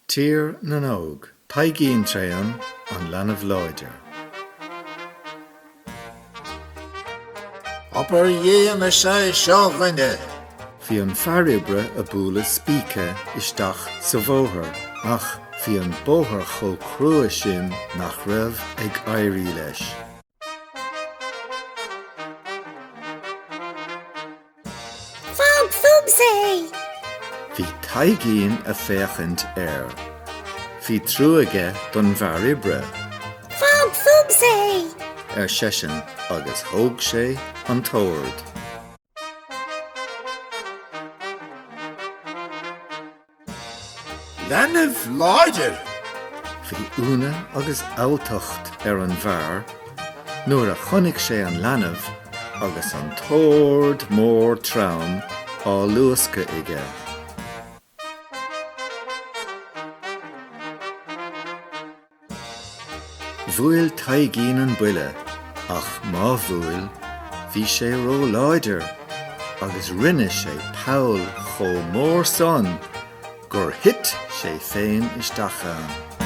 Tír na nÓg, Taidhgín Tréan, an leanbh láidir. Obair dhian is ea é seo, a dhuine. Bhí an fear oibre a bualadh spíce isteach sa bhóthar ach bhí an bóthar chomh crua sin nach raibh ag éirí leis. Fág fúmsa é! Bhí Taidhgín a féachaint air. Bhí trua aige don bhfear oibre. Fág fúmsa é! ar seisean agus thóg sé an t-ord. Leanbh láidir! Bhí ionadh agus alltacht ar an bhfear nuair a chonaic sé an leanbh agus an t-ord mór trom á luascadh aige. Bhuail Taidhgín an buille, ach má bhuail, bhí sé ró-láidir agus rinne sé poll chomh mór san gur thit sé féin isteach ann.